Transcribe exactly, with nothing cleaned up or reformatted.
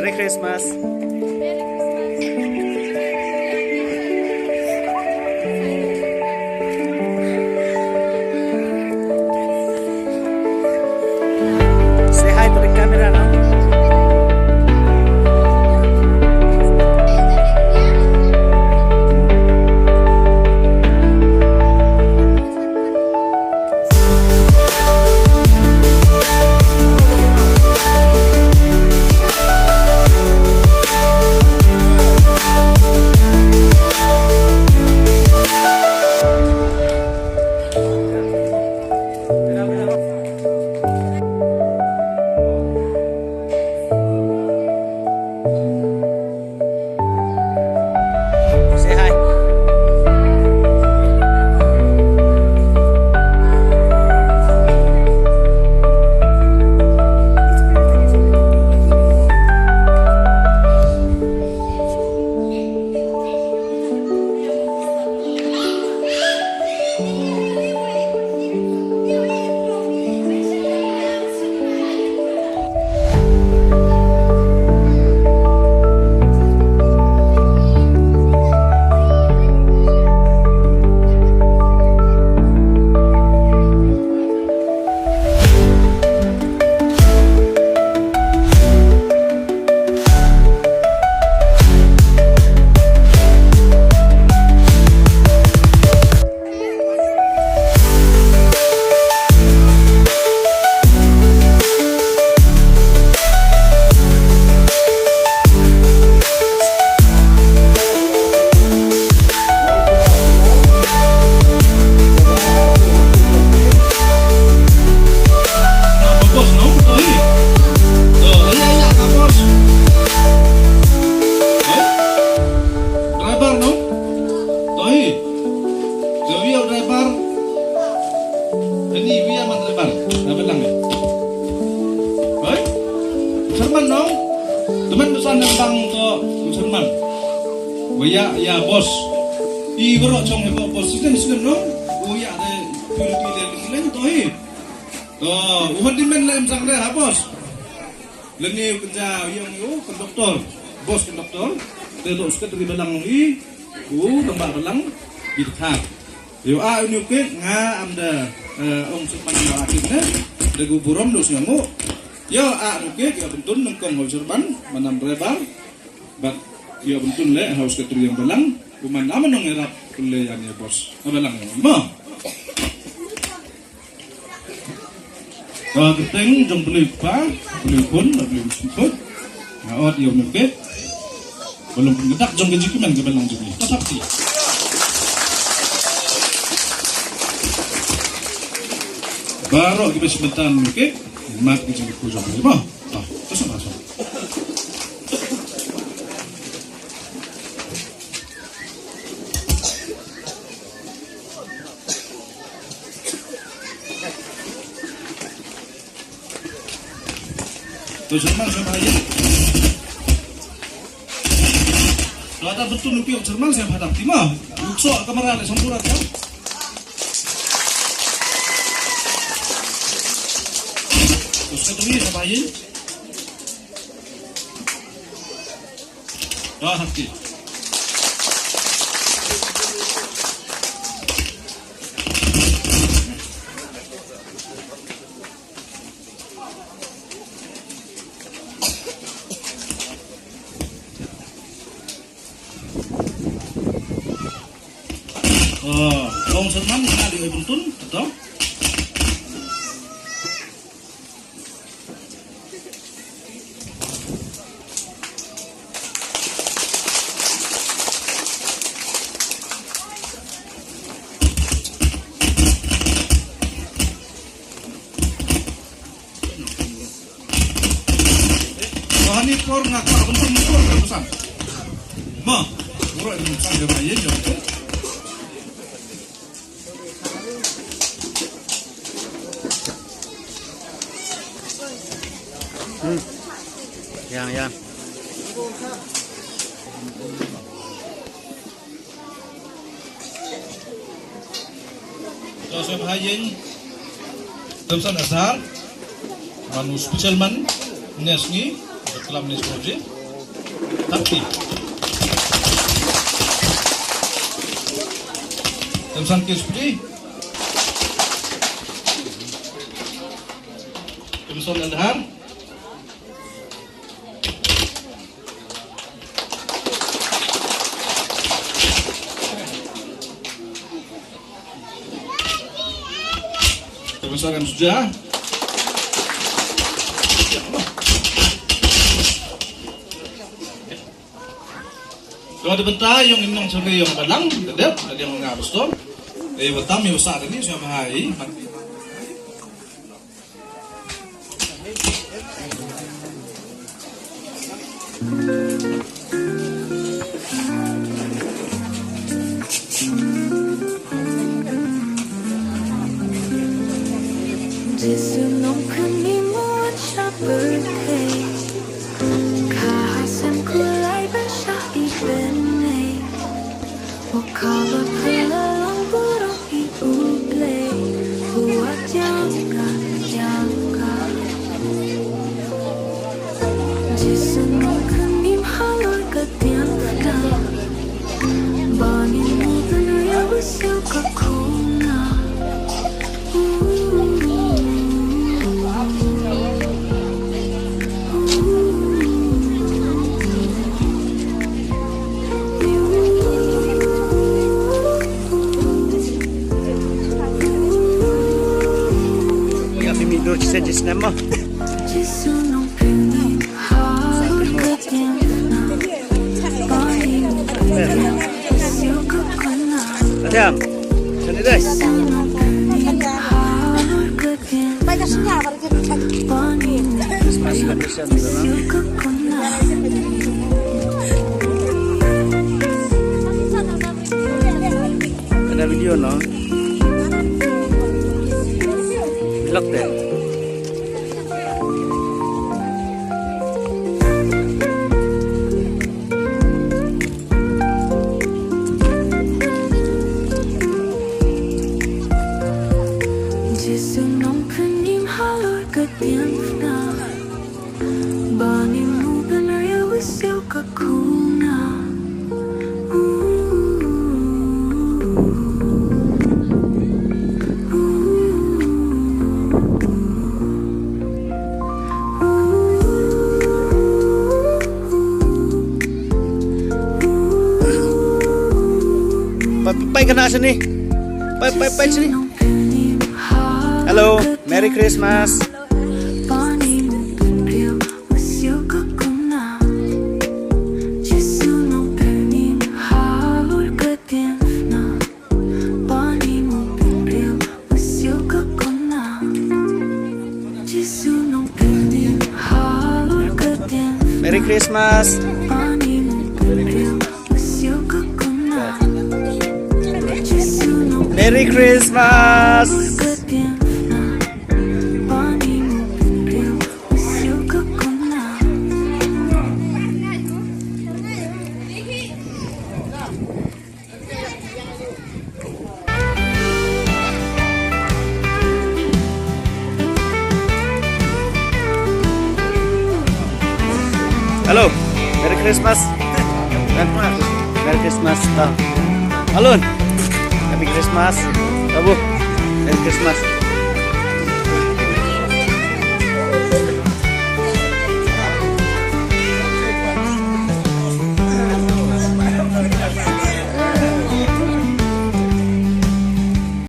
Merry Christmas. Say hi to the camera now. Say hi. Driver no? Tohi. Jawi au driver. Ani wi aman driver. Dapat lang. Hoi. Serman no. Teman pesan tentang untuk serman. Waya ya bos. I goro chong hebo bos. Siden siden no. Waya de pil pil le le tohi. To, uhan dimen lem sang de ha bos. Leni u kynja u yong u konduktor, bos konduktor, te to sekretari balang i, u lembah balang, i dkhar. Yo a uni u kek nga am da, eh, ong sumpan nga akhir ne, da gu burom lu sngamu. Yo a uni u kek, yo bentun nengkong hau serban, manam driver, bat yo bentun le hau sekretari yang balang, kuman am nong erap pule yan ya bos, balang yang mo. Ba kyrteng jong Blei Kpa, Blei Khun, Blei Mynsiem Bakhuid. Nga ot ïa u Myrkit ba long pynkyndit jong ka jingkmen ka balang jong ngi. Ka thap ti. Baroh kiba shim bynta Myrkit, mad ka jingkyrkhu jong ngi mo. Ah, ka song, ka song. To serman serman aja. To ada betul nupi serman saya hadap timah. Lukso kamera le sempurna ya. To satu ni serman aja. Dah hati. Oh, long serman ni kali oi buntun, betul? Rohani por nga kwa bentuk mukul ka pesan. Ma, murah ini pesan dia main jauh tu. Hmm. Yang, yang. Joseph Hayen, Thompson Asar, Manu Specialman, Nesni, Klam Nes Project. Tapi. Khamsan kilo spri. Khamsan adhar. Khamsan suja. Ka dei bynta ïong ïong suri ïong balang, ka dei, ka dei ïong nga boston. Eh, batam ïong sa dei ni, siapa hai. Jisu nongpynim u wan sha pyrthei. Ka hasem kulai ban shah i bneng. U kaba phylla long burom ïa U Blei. U wan jong ka jong ka. Jisu nongpynim halor ka diengphna. Ba ngin ïoh pynriah ba siew ka khun nga. Ïa phi mih dur sa jisnem mo. Adam, sini deh. Christmas celebration tu, no? Ada video, no? Vlog deh. Jisu nongpynim halor ka diengphna. Ba ngin ïoh pynriah ba siew ka khun nga. Pai, pai kane sini. Pai, pai, pai sini. Hello, Merry Christmas. Merry Christmas. Merry Christmas. Hello. Merry Christmas. Merry Christmas. Ah. Alun. Happy Christmas. Abu. Merry Christmas.